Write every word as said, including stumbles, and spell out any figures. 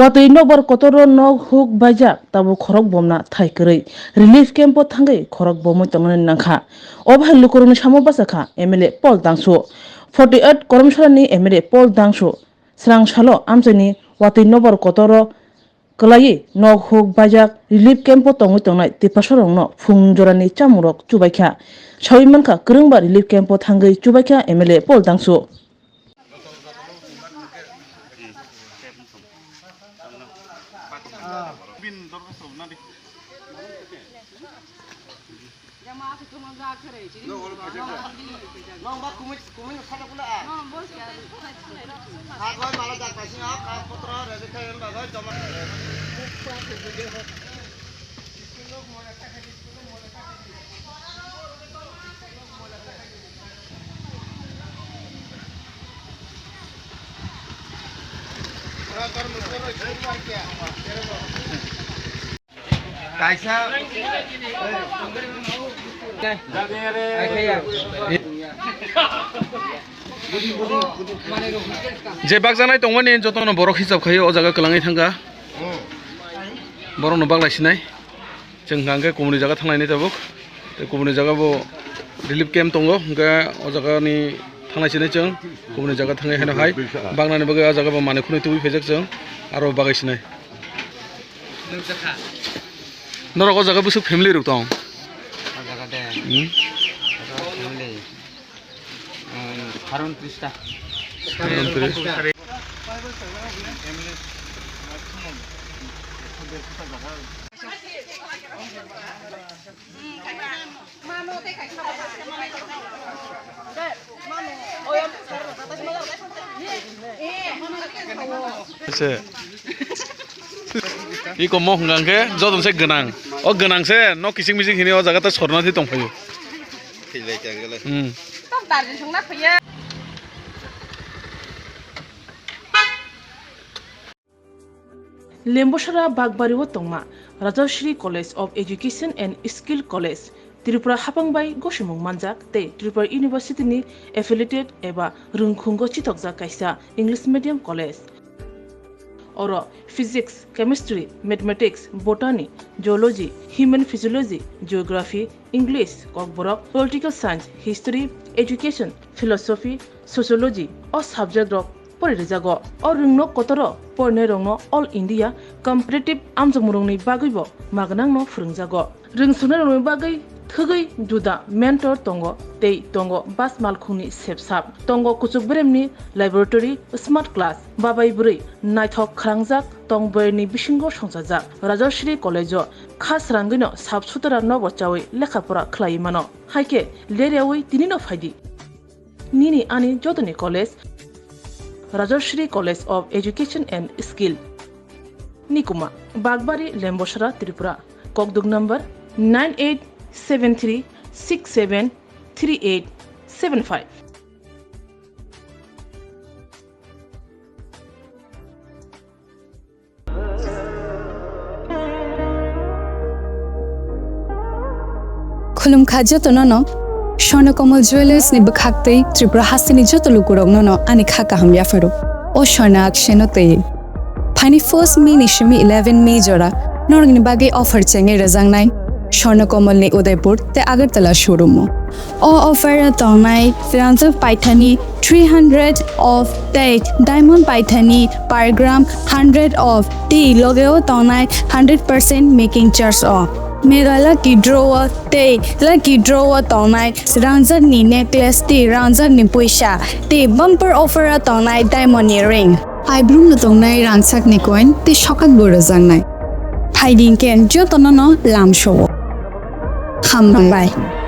Watwi nokbar kotor o nok huk baijak, tabuk khorok bomna thai kwrwi. Relief camp o thangwi khorok bomwi tongnani nangkha. O bahai lukurokni samo bachakha M L A Paul Dangsu. Forty eight Koromsarani M L A Paul Dangsu srang salo amchaini watwi nokbar kotor o kwlaiwi nok huk baijak relief camp o tongwi tongnai Tiprasarokno phung jorani chamungrok chubaikha. Sawi mankha, kwrwngba relief camp o thangwi chubaikha M L A Paul Dangsu. Kaisa. Je bakjanai tongmani jotono borok hisab khaio, o jaga kwlangwi thangkha. Borokno baklai sinai. Chwng hwnkha hwnkhe kubuni jaga thanglainai tabuk. Tei kubuni jaga bo relief camp tongo, hwnkhe o jaga ni thanglai sinai chwng. Kubuni jaga thangwi haino hai baknani bagwi o jaga bo manwi khwnwi tubui phaijak chwng, aro bagwi sinai. Norok o jaga bwswk family rok tong? O jaga de. Hmm? O jaga family. Saron trista. Saron trista. Ese. Iko mo hwnka hwnkhe joto se gwnang. O gwnang se nok kising mising hini o jaga ta sorna thi tongphaio. Thilai tangle. Hmm. Lembosara Bakbari o tongma Rajashri College of Education and Skill College, Tripura haphang bai gosimung manjak tei Tripura University ni affiliated eba rwngkhungo chithokjak kaisa English medium college. Oro physics, chemistry, mathematics, botany, zoology, human physiology, geography, English, kokborok, political science, history, education, philosophy, sociology o subject rok pori rijago. O rwngno kotoro porinairokno All India Competitive amjokmungrokni bagwibo magnangno phwrwngjago. Rwngsungnai rokni bagwi thwgwi juda mentor tongo tei tongo bas malkhungni sepsap, tongo kuchuk beremni laboratory, smart class, babai bwrwi naithok khwlangjak tong boyarni bisingo songchajak. Rajashri College-o kha srangwino sap sutara nobo chawi lekha pora khlaiwi mano. Haikhe leryawi tinino phaidi. Nini ani jotoni college, Rajashri College of Education and Skill. Nikuma, Bakbari, Lembosara, Tripura. Kokduk number nine eight seven three six seven three eight seven five. Khulumkha jotono no, Swarna Kamal Jewellers ni bwkhak tei Tripura hasteni joto lukurokno no ani kha kaham yapharo. O Swarna Akshay no twi. Phaini first May ni simi eleven May jora norokni bagwi offer chengwi rwjaknai Swarna Kamal ni Udaipur tei Agartala showroom o. O offer o tongnai rangjak paithani three hundred of tei diamond paithani per gram hundred of tei loge o tongnai hundred percent making charge o. Mega lucky draw o tei lucky draw o tongnai rangjak ni necklace tei rangjak ni puisa tei bumper offer o tongnai diamond ni ring. Aibrum no tongnai rangchak ni coin tei sokat bo rwjaknai. Phaidi hwnkhe jotono no lamsao. Hambai.